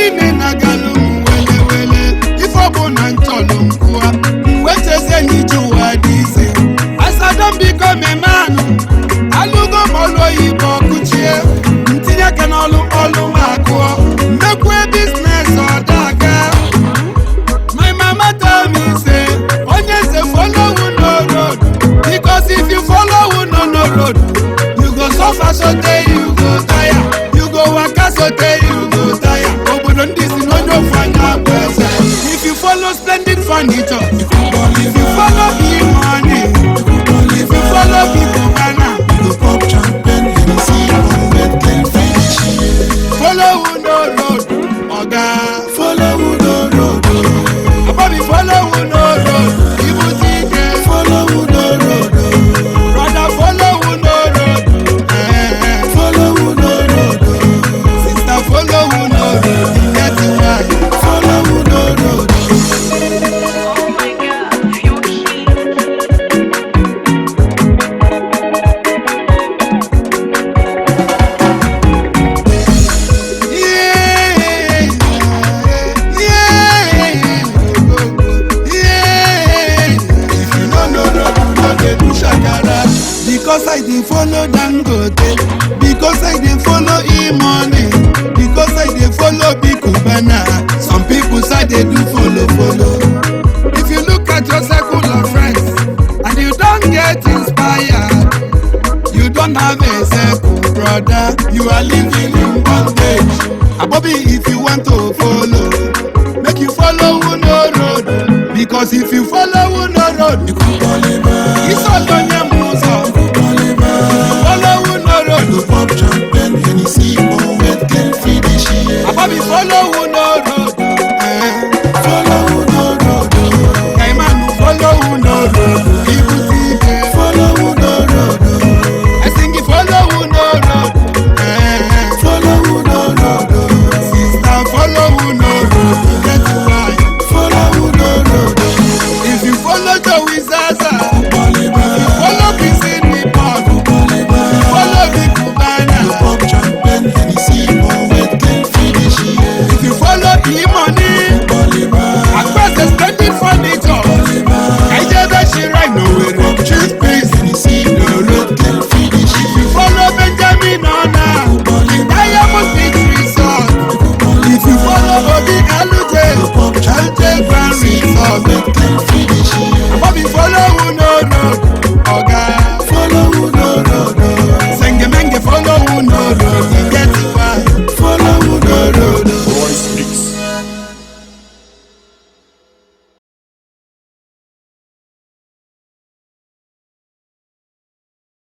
Niile na-agalụ m wele wele, ife ọ bụ na nchọlụ m kụa mgbe chezie n'ije ụwa dị ise. As I don become a man, alụgo m ọlụ oyibo kụchie, ntinye aka n'ọlụ, ọlụ m akụọ, mmekwe business, ọdaga. My mama tell me say, onye say follow who no road, because if you follow who no no road, you go suffer sotey you go tire, you go waka sotey you go tire. Obodo ndị si na onye ofu anya bụ eze. If you follow splendid furniture, if you follow big money, if you follow big banner, You go pop champagne, Hennessy, and wet girl finish. Follow who no road, oga. Follow who no road, oh. Abobi, follow who no road, ibute ike. Follow who no road, oh. Brother, follow who no road. Eh, eh. Follow who no road, oh. Sister, follow who no road. You get it why? Follow who no road, oh. Oh my God, you're cute. Yeah, yeah, yeah. If you no know road, you no dey do shakara. Because I dey follow Dangote, because I dey follow E-money, because I dey follow Big Cubana. Some people say they do follow, follow. If you look at your circle of friends and you don get inspired, you don't have a circle, brother. You are living in bondage. Abobi, if you want to follow, make you follow who no road. Because if you follow who no road, You go ball it's all